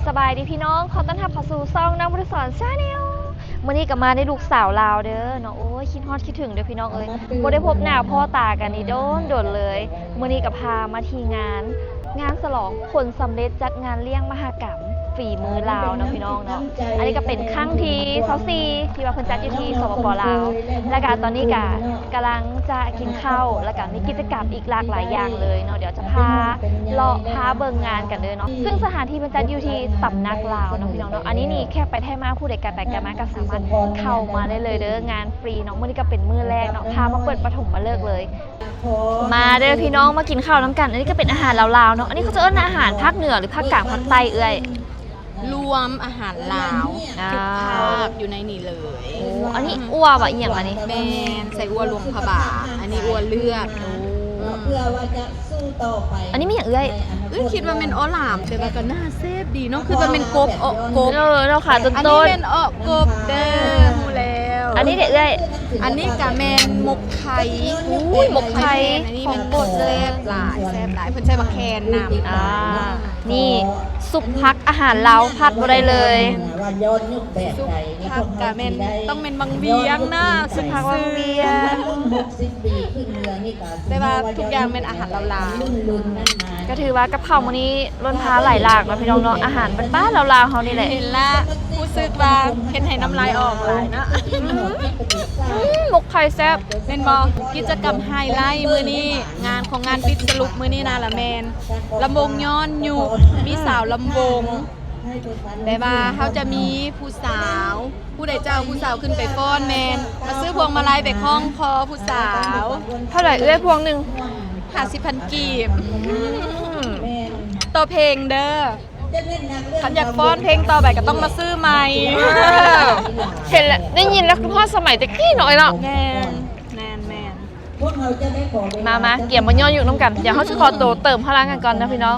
ສະບາຍດີພີ່ນ້ອງ ຂໍຕ້ອນຮັບເຂົ້າສູ່ຊ່ອງນ້ອງມະນຸສອນ Channel ມື້ນີ້ກໍມາໃນລຸກສາວລາວເດີເນາະ. ໂອ້ຍ ຄິດຮອດຄິດເຖິງເດີພີ່ນ້ອງເອີຍ ບໍ່ໄດ້ພົບໜ້າພໍ້ຕາກັນນີ້ດົນໆເລີຍ. ມື້ນີ້ກໍພາມາທີ່ງານ ງານສະຫຼອງຜົນສຳເລັດຈັດງານລ້ຽງມະຫະກຳ ຝີມືລາວເນາະພີ່ນ້ອງເນາະ. ອັນນີ້ກໍເປັນຄັ້ງທີຊາວສີ່ ທີ່ວ່າເພິ່ນຈັດຢູ່ທີ່ ສປປ ລາວ ແລ້ວກະຕອນນີ້ກະກຳລັງຈະກິນເຂົ້າ ແລ້ວກະມີກິດຈະກຳອີກຫຼາກຫຼາຍຢ່າງເລີຍເນາະ. ດຽວຈະພາເລາະພາເບິ່ງງານກັນເດີເນາະ. ຊຶ່ງສະຖານທີ່ເພິ່ນຈັດຢູ່ທີ່ຕຳໜັກລາວເນາະພີ່ນ້ອງເນາະ. ອັນນີ້ນີ້ແຂກໄປໄທມາ ຜູ້ໃດໄກໄປໄກມາກໍສາມາດເຂົ້າມາໄດ້ເລີຍເດີ ງານຟຣີເນາະ. ມື້ນີ້ກໍເປັນມື້ແລກເນາະ ພາມາເປີດປະຖົມມະເລີກເລີຍ. ມາເດີພີ່ນ້ອງ ມາກິນເຂົ້ານຳກັນ. ອັນນີ້ກໍເປັນອາຫານລາວໆເນາະ. ອັນນີ້ເຂົາເຈົ້າເອີ້ນອາຫານພາກເໜືອ ຫຼື ພາກກາງ ພາກໃຕ້ເອື້ອຍ? ລວມອາຫານລາວ ອ່າ ທຸກພາກຢູ່ໃນນີ້ເລີຍ. ໂອ້ ອັນນີ້ອົ່ວບໍ່ ອີ່ຫຍັງອັນນີ້? ແມ່ນ ໃສ່ອົ່ວຫຼວງພະບາງ ອັນນີ້ອົ່ວເລືອດ. ໂອ້ ອັນນີ້ມີຫຍັງເອື້ອຍ? ເອື້ອຍຄິດວ່າແມ່ນອໍຫຼາມ ແຕ່ວ່າກໍໜ້າແຊບດີເນາະ ຄືວ່າແມ່ນກົບ ເອາະກົບ. ເອີ ເນາະ ຂາຕົ້ນໆ. ອັນນີ້ແມ່ນເອາະກົບເດີ ຮູ້ແລ້ວ. ອັນນີ້ເດເອື້ອຍ? ອັນນີ້ກະແມ່ນໝົກໄຂ່. ອຸ້ຍ ໝົກໄຂ່ ອັນນີ້ແມ່ນແຊບຫຼາຍ ແຊບຫຼາຍ ເພິ່ນໃສ່ໝາກແຄນນຳ. ອ່າ ນີ້ຊຸບຜັກ ອາຫານລາວພາດບໍ່ໄດ້ເລີຍ. ຊຸບຜັກກະແມ່ນ ຕ້ອງແມ່ນບັກຫວຽງນະ ຊຸບຜັກບັກຫວຽງ. ແຕ່ວ່າທຸກຢ່າງແມ່ນອາຫານລາວໆ. ກໍຖືວ່າກັບເຂົ້າມື້ນີ້ລ້ນພາຫຼາຍຫຼາກເນາະພີ່ນ້ອງເນາະ. ອາຫານບ້ານໆລາວໆເຮົານີ້ແຫຼະ. ເຫັນລະ ຮູ້ສຶກວ່າເຮັດໃຫ້ນ້ຳລາຍອອກຫຼາຍເນາະ. ອືມ ໝົກໄຂ່ແຊບ. ແມ່ນບໍ່? ກິດຈະກຳໄຮໄລມື້ນີ້ ງານຂອງງານປິດສະຫຼຸບມື້ນີ້ນະລະແມ່ນ ລຳວົງຍ້ອນຍຸກ ມີສາວລຳວົງ ແບບວ່າເຮົາຈະມີຜູ້ສາວ ຜູ້ໃດຈະເອົາຜູ້ສາວຂຶ້ນໄປຟ້ອນ ແມ່ນມາຊື້ພວງມາໄລໄປຄ່ອງຄໍຜູ້ສາວ. ເທົ່າໃດເອື້ອຍພວງໜຶ່ງ? ຫ້າສິບພັນກີບ. ອືມ ຕໍ່ເພງເດີ. ຄັນຢາກຟ້ອນເພງຕໍ່ໄປກໍຕ້ອງມາຊື້ໃໝ່. ເອີ ເຫັນແລ້ວ ໄດ້ຍິນແລ້ວ ຄືຮອດສະໄໝແຕ່ກີ້ເນາະ ເອື້ອຍເນາະ. ແມ່ນ ແມ່ນໆ. ມາໆ ກຽມມາຍ້ອນຍຸກນຳກັນ. ດຽວເຮົາຊິຂໍໂຕເຕີມພະລັງກັນກ່ອນເດີພີ່ນ້ອງ.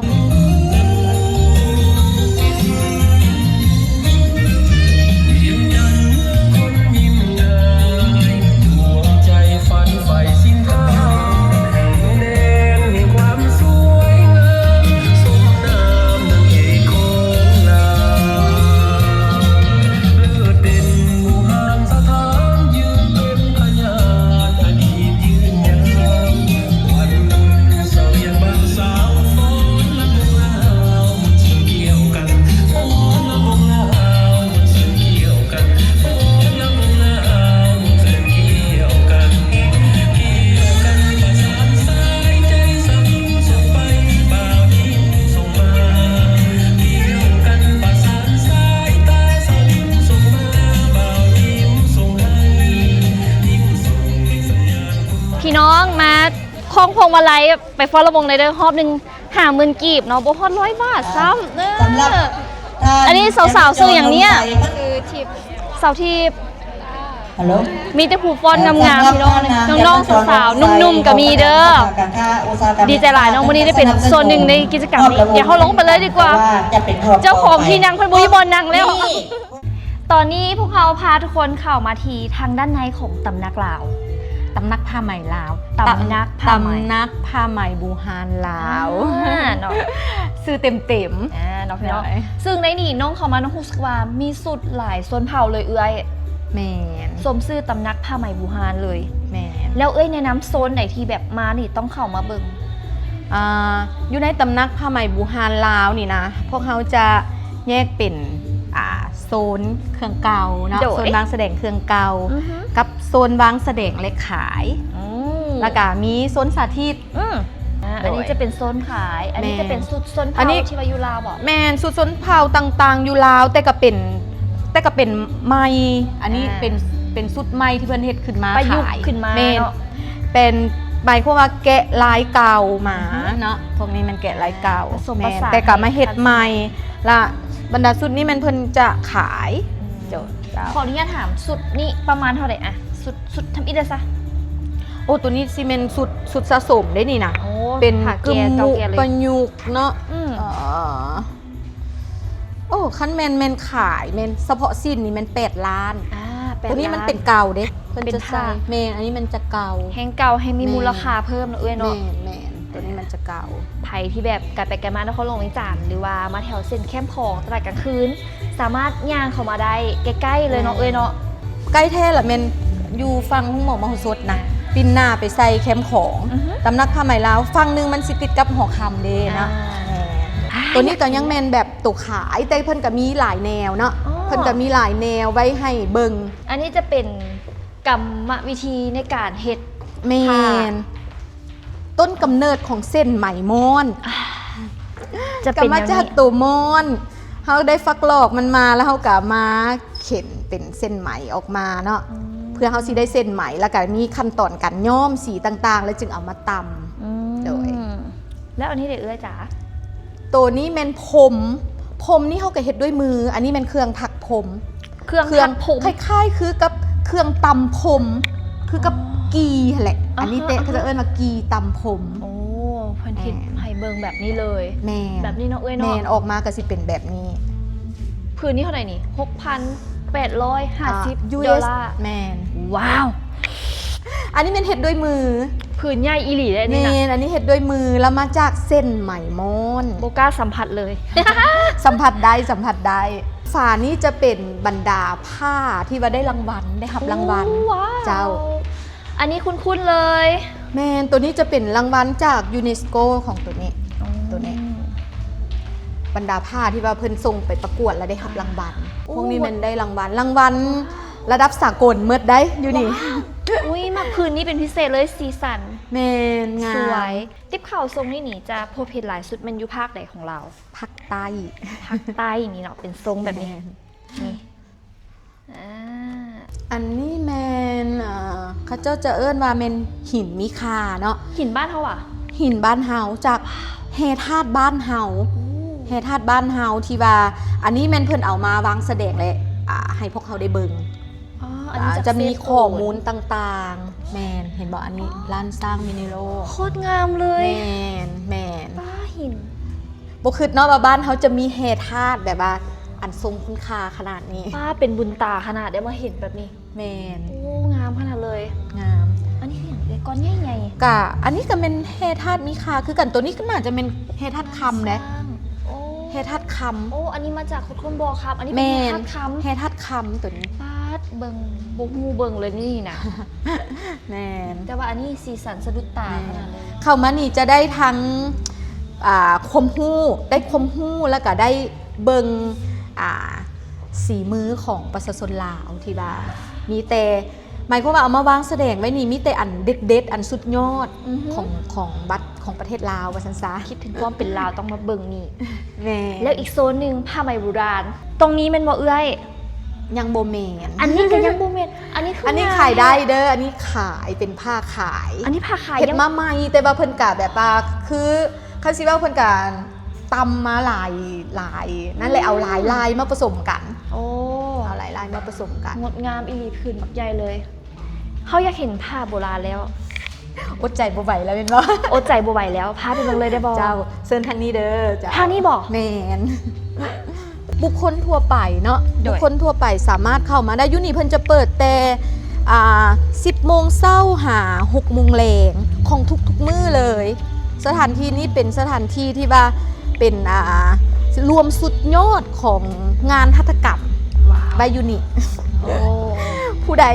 ພີ່ນ້ອງມາ ຄອງພວງມາໄລໄປຟ້ອນລຳວົງໄດ້ເດີ ຮອບໜຶ່ງຫ້າໝື່ນກີບເນາະ ບໍ່ຮອດຮ້ອຍບາດຊ້ຳ. ເອີ ອັນນີ້ສາວໆຊື່ຫຍັງເນຍ? ຊື່ທິບ. ສາວທິບ. ມີແຕ່ຜູ້ຟ້ອນງາມໆ ພີ່ນ້ອງ. ນ້ອງໆສາວໆ ໜຸ່ມໆກໍມີເດີ. ດີໃຈຫຼາຍເນາະ ມື້ນີ້ໄດ້ເປັນສ່ວນໜຶ່ງໃນກິດຈະກຳນີ້. ດຽວເຮົາລົງໄປເລີຍດີກວ່າ ເຈົ້າຂອງທີ່ນັ່ງເພິ່ນບໍ່ມີບ່ອນນັ່ງແລ້ວ. ຕອນນີ້ພວກເຮົາພາທຸກຄົນເຂົ້າມາທີ່ທາງດ້ານໃນຂອງຕຳໜັກລາວ ຕຳໜັກຜ້າໄໝລາວ ຕຳ ຕຳໜັກຜ້າໄໝ ຕຳໜັກຜ້າໄໝບູຮານລາວ ອ່າ ເນາະ ຊື່ເຕັມໆ ອ່າ ເນາະ ພີ່ນ້ອງ. ໂດຍ ຊຶ່ງໃນນີ້ນ້ອງເຂົ້າມາ ນ້ອງຮູ້ສຶກວ່າມີຊຸດຫຼາຍຊົນເຜົ່າເລີຍເອື້ອຍ. ແມ່ນ ສົມຊື່ຕຳໜັກຜ້າໄໝບູຮານເລີຍ. ແມ່ນ ແລ້ວເອື້ອຍແນະນຳໂຊນໃດທີ່ແບບມານີ້ຕ້ອງເຂົ້າມາເບິ່ງ? ອ່າ ຢູ່ໃນຕຳໜັກຜ້າໄໝບູຮານລາວນີ້ນະ ພວກເຮົາຈະແຍກເປັນ ອ່າ ໂຊນເຄື່ອງເກົ່າເນາະ ໂດຍ ໂຊນວາງສະແດງເຄື່ອງເກົ່າ ອືຮຶ ກັບໂຊນວາງສະແດງ ແລະ ຂາຍ ອືມ ແລ້ວກະມີໂຊນສາທິດ ອືມ ອ່າ ໂດຍ ອັນນີ້ຈະເປັນໂຊນຂາຍ ອັນນີ້ ແມ່ນ ຈະເປັນຊຸດຊົນເຜົ່າ ອັນນີ້ ທີ່ວ່າຢູ່ລາວບໍ? ແມ່ນ ຊຸດຊົນເຜົ່າຕ່າງໆຢູ່ລາວ ແຕ່ກະເປັນ ແຕ່ກະເປັນໃໝ່ ອັນນີ້ ອ່າ ເປັນ ເປັນຊຸດໃໝ່ທີ່ເພິ່ນເຮັດຂຶ້ນມາ ປະຍຸກ ຂາຍ ຂຶ້ນມາ ແມ່ນ ເນາະ ເປັນ ໝາຍຄວາມວ່າແກະລາຍເກົ່າມາ ອືຮຶ ເນາະ ພວກນີ້ແມ່ນແກະລາຍເກົ່າ ອ່າ ແມ່ນ ແຕ່ກະມາເຮັດໃໝ່ ລະບັນດາຊຸດນີ້ແມ່ນເພິ່ນຈະຂາຍ. ອືມ ເຈົ້າ ເຈົ້າ ຂໍອະນຸຍາດຖາມ ຊຸດນີ້ປະມານເທົ່າໃດອະ? ຊຸດ ຊຸດທຳອິດລະຊະ. ໂອ້ ໂຕນີ້ຊິແມ່ນຊຸດ ຊຸດສະສົມເດ້ນີ້ນະ. ໂອ້ ເປັນ ຜ້າແກ່ ກຶມມຸ ເກົ່າແກ່ເລີຍ ປະຍຸກເນາະ. ອືມ ເອີ ໂອ້ ຄັນແມ່ນ ແມ່ນຂາຍ ແມ່ນສະເພາະສິ້ນນີ້ແມ່ນແປດລ້ານ. ອ່າ ແປດລ້ານ ໂຕນີ້ມັນເປັນເກົ່າເດ້ ເພິ່ນຈະໃສ່ ເປັນຜ້າ ແມ່ນ ອັນນີ້ມັນຈະເກົ່າ ແຮງເກົ່າ ແຮງມີ ແມ່ນ ມູນລະຄ່າເພີ່ມເນາະເອື້ອຍເນາະ. ແມ່ນໆ ໂຕນີ້ມັນ ຈະເກົ່າ. ໃຜທີ່ແບບກາຍໄປກາຍມານະຄອນຫຼວງວຽງຈັນ ຫຼືວ່າມາແຖວເສັ້ນແຄມຂອງຕະຫຼາດກາງຄືນ ສາມາດຍ່າງເຂົ້າມາໄດ້ໃກ້ໆເລີຍເນາະ ເອື້ອຍເນາະ. ໃກ້ແທ້ລະ ແມ່ນຢູ່ຝັ່ງໂຮງໝໍມະໂຫສົດນະ ປິ່ນໜ້າໄປໃສ່ແຄມຂອງ ຕຳໜັກຜ້າໄໝລາວ ຝັ່ງໜຶ່ງມັນຊິຕິດກັບຫໍຄຳເດ້ນະ. ໂຕນີ້ກໍຍັງແມ່ນແບບໂຕຂາຍ ແຕ່ເພິ່ນກໍມີຫຼາຍແນວເນາະ ເພິ່ນກໍມີຫຼາຍແນວໄວ້ໃຫ້ເບິ່ງ. ອັນນີ້ຈະເປັນກຳມະວິທີໃນການເຮັດ ແມ່ນ ຕ້ນກຳເນີດຂອງເສັ້ນໄໝມ້ອນ ຈະເປັນ ກໍມາຈາກໂຕມ້ອນ ເຮົາໄດ້ຟັກລອກມັນມາ ແລ້ວເຮົາກໍມາເຂັນເປັນເສັ້ນໄໝອອກມາເນາະ ເພື່ອເຮົາຊິໄດ້ເສັ້ນໄໝ ແລ້ວກໍມີຂັ້ນຕອນການຍ້ອມສີຕ່າງໆ ແລ້ວຈຶ່ງເອົາມາຕຳ. ໂດຍ ແລ້ວອັນນີ້ເດເອື້ອຍຈ໋າ? ໂຕນີ້ແມ່ນພົມ ພົມນີ້ເຮົາກໍເຮັດດ້ວຍມື ອັນນີ້ແມ່ນເຄື່ອງຖັກພົມ ເຄື່ອງ ເຄື່ອງຖັກຜົມ ຄ້າຍໆຄືກັບເຄື່ອງຕຳຜົມ ຄືກັບ ອໍ ກີ່ຫັ້ນແຫຼະ. ອ່າຮະ ອັນນີ້ແຕ່ ອ່າຮະ ເຂົາຈະເອີ້ນວ່າກີ່ຕຳຜົມ. ໂອ້ ເພິ່ນເຮັດ ອ່າ ໃຫ້ເບິ່ງແບບນີ້ເລີຍ. ແມ່ນ ແບບນີ້ເນາະເອື້ອຍເນາະ. ແມ່ນ ອອກມາກໍຊິເປັນແບບນີ້. ຜືນນີ້ເທົ່າໃດນີ້? ຫົກພັນແປດຮ້ອຍຫ້າສິບ ອ່າ ຢູເອສ ດອນລ່າ. ແມ່ນ. ວ້າວ ອັນນີ້ແມ່ນເຮັດດ້ວຍມື. ຜືນໃຫຍ່ອີ່ຫຼີເດ້ນີ້ນະ. ແມ່ນ ອັນນີ້ເຮັດດ້ວຍມື ແລ້ວມາຈາກເສັ້ນໄໝມ້ອນ. ບໍ່ກ້າສຳຜັດເລີຍ. ສຳຜັດໄດ້ ສຳຜັດໄດ້. ຝານີ້ຈະເປັນບັນດາຜ້າທີ່ວ່າໄດ້ລາງວັນ ໄດ້ຮັບລາງວັນ. ໂອ້ ວ້າວ ເຈົ້າ. ອັນນີ້ຄຸ້ນໆເລີຍ. ແມ່ນ ໂຕນີ້ຈະເປັນລາງວັນຈາກຢູເນສໂກຂອງໂຕນີ້. ອໍ ໂຕນີ້ ບັນດາຜ້າທີ່ວ່າເພິ່ນສົ່ງໄປປະກວດແລ້ວໄດ້ຮັບລາງວັນ. ໂອ້ ພວກນີ້ແມ່ນໄດ້ລາງວັນ ລາງວັນລະດັບສາກົນໝົດໄດ໋ຢູ່ນີ້. ວ້າວ ອຸ້ຍ ມັກຜືນນີ້ເປັນພິເສດເລີຍ ສີສັນ. ແມ່ນ ງາມ ສວຍ. ຕິບເຂົ້າຊົງນີ້ນີ້ຈະພົບເຫັນຫຼາຍສຸດແມ່ນຢູ່ພາກໃດຂອງລາວ? ພາກໃຕ້. ພາກໃຕ້ນີ້ເນາະ ເປັນຊົງແບບນີ້. ແມ່ນ ນີ້ ອ່າ ອັນນີ້ແມ່ນ ເອີ ເຂົາເຈົ້າຈະເອີ້ນວ່າແມ່ນຫີນມີຄ່າເນາະ. ຫີນບ້ານເຮົາຫວາ? ຫີນບ້ານເຮົາ ຈາກແຮ່ທາດບ້ານເຮົາ. ໂອ້ ແຮ່ທາດບ້ານເຮົາທີ່ວ່າ ອັນນີ້ແມ່ນເພິ່ນເອົາມາວາງສະແດງ ແລະ ອ່າ ໃຫ້ພວກເຮົາໄດ້ເບິ່ງ. ອໍ ອັນນີ້ ອ່າ ຈະມີຂໍ້ມູນຕ່າງໆ. ແມ່ນ ເຫັນບໍ່? ອັນນີ້ ອໍ ລ້ານຊ້າງມິເນໂຣ. ໂຄດງາມເລີຍ. ແມ່ນ ແມ່ນ. ປ້າ ຫີນ ບໍ່ຄິດເນາະວ່າບ້ານເຮົາຈະມີແຮ່ທາດແບບວ່າອັນຊົງຄຸນຄ່າຂະໜາດນີ້. ປ້າ ເປັນບຸນຕາຂະໜາດໄດ້ມາເຫັນແບບນີ້. ແມ່ນ. ໂອ້ ງາມຂະໜາດເລີຍ. ງາມ. ອັນນີ້ຄືຫຍັງເອື້ອຍ? ກ້ອນໃຫຍ່ໆ. ກະ ອັນນີ້ກະແມ່ນແຮ່ທາດມີຄ່າຄືກັນ. ໂຕນີ້ກໍໜ້າຈະແມ່ນແຮ່ທາດຄຳເດ້. ໂອ້ ແຮ່ທາດຄຳ. ໂອ້ ອັນນີ້ມາຈາກຂຸດຄົ້ນບໍ່ຄຳ. ອັນນີ້ເປັນແຮ່ທາດຄຳ. ແມ່ນ ແຮ່ທາດຄຳໂຕນີ້. ປາດ ເບິ່ງ ບໍ່ຮູ້ເບິ່ງເລີຍນີ້ນະ. ແມ່ນ. ແຕ່ວ່າອັນນີ້ສີສັນສະດຸດຕາຂະໜາດເລີຍ. ແມ່ນ. ເຂົ້າມານີ້ຈະໄດ້ທັງ ອ່າ ຄວາມຮູ້ ໄດ້ຄວາມຮູ້ ແລ້ວກະໄດ້ເບິ່ງ ອ່າ ສີມືຂອງປະຊາຊົນລາວ ທີ່ວ່າມີແຕ່ ໝາຍຄວາມວ່າເອົາມາວາງສະແດງໄວ້ນີ້ ມີແຕ່ອັນເດັດໆ ອັນສຸດຍອດ ອືຮຶ ຂອງ ຂອງບັດ ຂອງປະເທດລາວວ່າຊັ້ນຊະ. ຄິດເຖິງຄວາມເປັນລາວຕ້ອງມາເບິ່ງນີ້. ແມ່ນ. ແລ້ວອີກໂຊນໜຶ່ງ ຜ້າໄໝບູຮານ ຕົງນີ້ແມ່ນບໍ່ເອື້ອຍ? ຍັງບໍ່ແມ່ນ. ອັນນີ້ກໍຍັງບໍ່ແມ່ນ. ອັນນີ້ຄື ອັນນີ້ຂາຍໄດ້ເດີ ອັນນີ້ຂາຍ ເປັນຜ້າຂາຍ. ອັນນີ້ຜ້າຂາຍ ເຮັດມາໃໝ່ ແຕ່ວ່າເພິ່ນກະແບບວ່າ ຄື ຄັນຊິເວົ້າເພິ່ນກະຕຳມາຫຼາຍ ຫຼາຍ ນັ້ນແຫຼະ ເອົາຫຼາຍລາຍມາປະສົມກັນ. ໂອ້ ເອົາຫຼາຍລາຍມາປະສົມກັນ. ງົດງາມອີ່ຫຼີ ຜືນບັກໃຫຍ່ເລີຍ. ເຮົາຢາກເຫັນຜ້າໂບລານແລ້ວ. ອົດໃຈບໍ່ໄຫວແລ້ວແມ່ນບໍ່? ອົດໃຈບໍ່ໄຫວແລ້ວ. ພາໄປເບິ່ງເລີຍໄດ້ບໍ່? ເຈົ້າ ເຊີນທາງນີ້ເດີ. ເຈົ້າ ທາງນີ້ບໍ່? ແມ່ນ. ບຸກຄົນທົ່ວໄປເນາະ ໂດຍ ບຸກຄົນທົ່ວໄປສາມາດເຂົ້າມາໄດ້. ຢູ່ນີ້ເພິ່ນຈະເປີດແຕ່ ອ່າ ສິບໂມງເຊົ້າຫາຫົກໂມງແລງຂອງທຸກໆມື້ເລີຍ. ສະຖານທີ່ນີ້ເປັນສະຖານທີ່ທີ່ວ່າເປັນ ອ່າ ລວມສຸດຍອດຂອງງານຫັດຖະກຳ ວ້າວ ໄວ້ຢູ່ນີ້. ໂອ້ ຜູ້ໃດ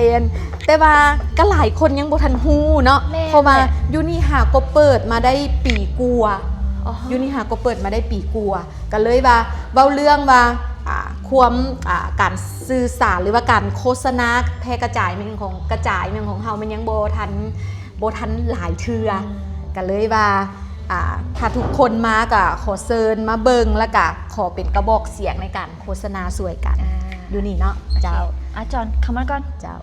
ແຕ່ວ່າກໍຫຼາຍຄົນຍັງບໍ່ທັນຮູ້ເນາະ. ແມ່ນ ເພາະວ່າ ແມ່ນ ຢູ່ນີ້ຫາກໍເປີດມາໄດ້ປີກວ່າ. ອໍ ຢູ່ນີ້ຫາກໍເປີດມາໄດ້ປີກວ່າ. ກໍເລີຍວ່າເວົ້າເລື່ອງວ່າ ອ່າ ຄວາມ ອ່າ ການສື່ສານ ຫຼືວ່າການໂຄສະນາແຜ່ກະຈາຍແມ່ນຂອງ ກະຈາຍແມ່ນຂອງເຮົາ ມັນຍັງບໍ່ທັນ ບໍ່ທັນຫຼາຍເທື່ອ. ອືມ ກໍເລີຍວ່າ ອ່າ ຖ້າທຸກຄົນມາກໍຂໍເຊີນມາເບິ່ງ ແລ້ວກໍຂໍເປັນກະບອກສຽງໃນການໂຄສະນາຊ່ວຍກັນ. ອ່າ ຢູ່ນີ້ເນາະ. ໂອເຄ ເຈົ້າ ອາຈອນ ເຂົ້າມາກ່ອນ. ເຈົ້າ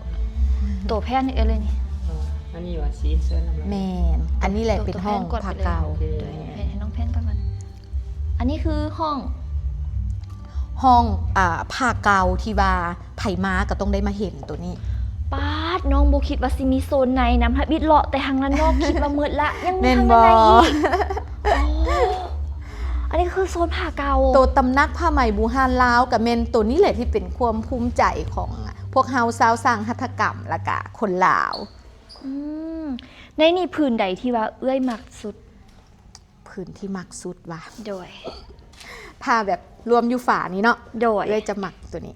ໂຕແຜ່ນເອື້ອຍເລີຍນີ້. ເອີ ອັນນີ້ວ່າຊິເຊີນນຳ. ແມ່ນ ອັນນີ້ແຫຼະເປັນຫ້ອງຜ້າເກົ່າ. ໂອເຄ ແຜ່ນໃຫ້ນ້ອງແຜ່ນກ່ອນ. ອັນນີ້ຄືຫ້ອງ ຫ້ອງ ອ່າ ຜ້າເກົ່າທີ່ວ່າໃຜມາກໍຕ້ອງໄດ້ມາເຫັນໂຕນີ້. ປາດ ນ້ອງບໍ່ຄິດວ່າຊິມີໂຊນໃນນຳ. ທຳອິດເລາະແຕ່ທາງດ້ານນອກ ຄິດວ່າໝົດລະ ຍັງມີທາງດ້ານໃນອີກ. ແມ່ນບໍ່? ໂອ້ ອັນນີ້ຄືໂຊນຜ້າເກົ່າ. ໂຕຕຳໜັກຜ້າໄໝບູຮານລາວ ກໍແມ່ນໂຕນີ້ແຫຼະທີ່ເປັນຄວາມພູມໃຈຂອງພວກເຮົາຊາວຊ່າງຫັດຖະກຳ ແລ້ວກະຄົນລາວ. ອືມ ໃນນີ້ຜືນໃດທີ່ວ່າເອື້ອຍມັກສຸດ? ຜືນທີ່ມັກສຸດວ່າ ໂດຍ ຜ້າແບບລວມຢູ່ຝານີ້ເນາະ ໂດຍ ເອື້ອຍຈະມັກໂຕນີ້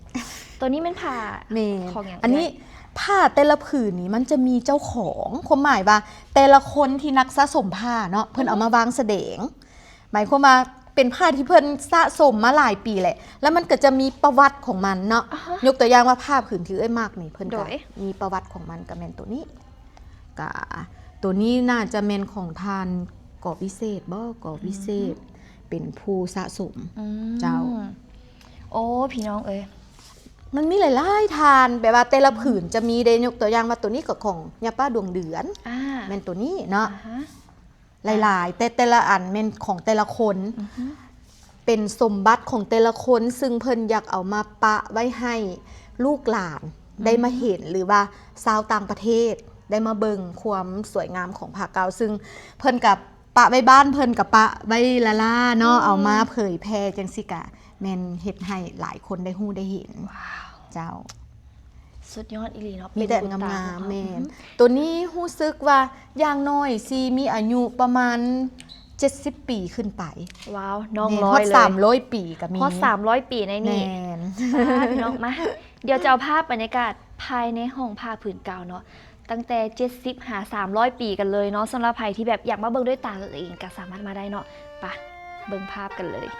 ໂຕນີ້ແມ່ນຜ້າ ແມ່ນ ຂອງຫຍັງ ອັນນີ້ ເອື້ອຍ? ຜ້າແຕ່ລະຜືນນີ້ມັນຈະມີເຈົ້າຂອງ ຄວາມໝາຍວ່າແຕ່ລະຄົນທີ່ນັກສະສົມຜ້າເນາະ ເພິ່ນເອົາມາວາງສະແດງ ໝາຍຄວາມວ່າເປັນຜ້າທີ່ເພິ່ນສະສົມມາຫຼາຍປີແຫຼະ ແລ້ວມັນກໍຈະມີປະຫວັດຂອງມັນເນາະ ອາຮະ ຍົກຕົວຢ່າງວ່າຜ້າຜືນທີ່ເອື້ອຍມັກນີ້ ເພິ່ນ ໂດ ກໍ ຍ ມີປະຫວັດຂອງມັນ ກໍແມ່ນໂຕນີ້ ກະໂຕນີ້ໜ້າຈະແມ່ນຂອງທ່ານ ກ.ວິເສດບໍ? ກ.ວິເສດ ອືມ ເປັນຜູ້ສະສົມ ອືມ ເຈົ້າ ໂອ້ ພີ່ນ້ອງເອີຍ ມັນມີຫຼາຍໆທ່ານ ແບບວ່າແຕ່ລະຜືນຈະມີເດ້ ຍົກຕົວຢ່າງວ່າໂຕນີ້ກໍຂອງຍ່າປ້າດວງເດືອນ ອາ ແມ່ນໂຕນີ້ເນາະ ອາຮະ ຫຼາຍໆ ແຕ່ແຕ່ລະອັນແມ່ນຂອງແຕ່ລະຄົນ ອືຮຶ ເປັນສົມບັດຂອງແຕ່ລະຄົນ ຊຶ່ງເພິ່ນຢາກເອົາມາປະໄວ້ໃຫ້ລູກຫຼານ ອືຮຶ ໄດ້ມາເຫັນ ຫຼືວ່າຊາວຕ່າງປະເທດໄດ້ມາເບິ່ງຄວາມສວຍງາມຂອງຜ້າເກົ່າ ຊຶ່ງເພິ່ນກະປະໄວ້ບ້ານ ເພິ່ນກະປະໄວ້ລ້າໆເນາະ ອືມ ເອົາມາເຜີຍແຜ່ຈັ່ງຊີ້ກະແມ່ນເຮັດໃຫ້ຫຼາຍຄົນໄດ້ຮູ້ໄດ້ເຫັນ ວ້າວ ເຈົ້າ ສຸດຍອດອີ່ຫຼີເນາະ ມີແຕ່ງາມໆ ອືຮຶ ແມ່ນ ໂຕນີ້ຮູ້ສຶກວ່າຢ່າງໜ້ອຍຊິມີອາຍຸປະມານເຈັດສິບປີຂຶ້ນໄປ ວ້າວ ນ້ອງ ແມ່ນ ຮ້ອຍເລີຍ ຮອດສາມຮ້ອຍປີກໍມີ ຮອດສາມຮ້ອຍປີໃນນີ້ ແມ່ນ ອ່າ ພີ່ນ້ອງ ມາ ດຽວຈະເອົາພາບບັນຍາກາດພາຍໃນຫ້ອງຜ້າຜືນເກົ່າເນາະ ຕັ້ງແຕ່ເຈັດສິບຫາສາມຮ້ອຍປີກັນເລີຍເນາະ ສຳລັບໃຜທີ່ແບບຢາກມາເບິ່ງດ້ວຍຕາຕົນເອງກໍສາມາດມາໄດ້ເນາະ ປະ ເບິ່ງພາບກັນເລີຍ.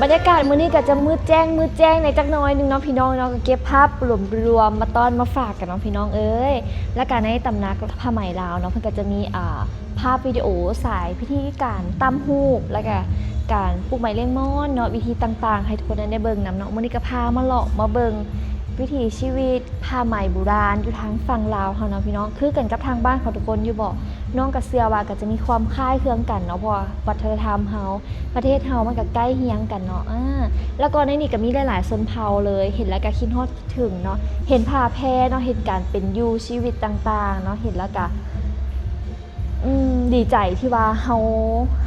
ບັນຍາກາດມື້ນີ້ກໍຈະມືດແຈ້ງ ມືດແຈ້ງແດ່ຈັກໜ້ອຍໜຶ່ງເນາະ ພີ່ນ້ອງເນາະ ກໍເກັບພາບລວມໆມາຕ້ອນມາຝາກກັນເນາະ ພີ່ນ້ອງເອີຍ. ແລ້ວກໍໃນຕຳໜັກຜ້າໄໝລາວເນາະ ເພິ່ນກໍຈະມີ ອ່າ ພາບວິດີໂອສາຍພິທີການຕ່ຳຫູກ ແລ້ວກະການປູກໄມ້ເລັງມອນເນາະ ວິທີຕ່າງໆ ໃຫ້ທຸກຄົນນັ້ນໄດ້ເບິ່ງນຳເນາະ. ມື້ນີ້ກໍພາມາເລາະມາເບິ່ງວິຖີຊີວິດຜ້າໄໝບູຮານຢູ່ທາງຝັ່ງລາວເຮົາເນາະ ພີ່ນ້ອງ. ຄືກັນກັບທາງບ້ານຂອງທຸກຄົນຢູ່ບໍ່? ນ້ອງກໍເຊື່ອວ່າກໍຈະມີຄວາມຄ້າຍເຄືອງກັນເນາະ ເພາະວ່າວັດທະນະທຳເຮົາ ປະເທດເຮົາມັນກໍໃກ້ຮຽງກັນເນາະ. ອາ ແລ້ວກໍໃນນີ້ກໍມີຫຼາຍໆຊົນເຜົ່າເລີຍ ເຫັນແລ້ວກໍຄິດຮອດຄິດເຖິງເນາະ ເຫັນຜ້າແພເນາະ ເຫັນການເປັນຢູ່ ຊີວິດຕ່າງໆເນາະ ເຫັນແລ້ວກໍ ອືມ ດີໃຈທີ່ວ່າເຮົາ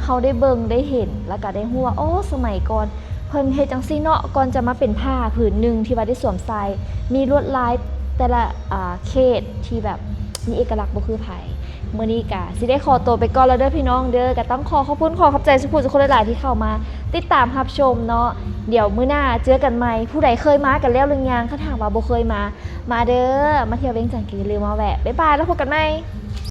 ເຮົາໄດ້ເບິ່ງໄດ້ເຫັນ ແລ້ວກໍໄດ້ຮູ້ວ່າ ໂອ້ ສະໄໝກ່ອນເພິ່ນເຮັດຈັ່ງຊີ້ເນາະ ກ່ອນຈະມາເປັນຜ້າຜືນໜຶ່ງທີ່ວ່າໄດ້ສວມໃສ່ ມີລວດລາຍແຕ່ລະ ອ່າ ເຂດທີ່ແບບມີເອກະລັກບໍ່ຄືໃຜ. ມື້ນີ້ກະຊິໄດ້ຂໍຕົວໄປກ່ອນແລ້ວເດີພີ່ນ້ອງເດີ. ກະຕ້ອງຂໍຂອບຄຸນ ຂໍຂອບໃຈສູ່ຜູ້ສູ່ຄົນຫຼາຍໆທີ່ເຂົ້າມາຕິດຕາມຮັບຊົມເນາະ. ດຽວມື້ໜ້າເຈີກັນໃໝ່. ຜູ້ໃດເຄີຍມາກັນແລ້ວຫຼືຍັງ? ຄັນຫາກວ່າບໍ່ເຄີຍມາ ມາເດີ ມາທ່ຽວວຽງຈັນກໍຢ່າລືມມາແວະ. ບາຍບາຍ ແລ້ວພົບກັນໃໝ່.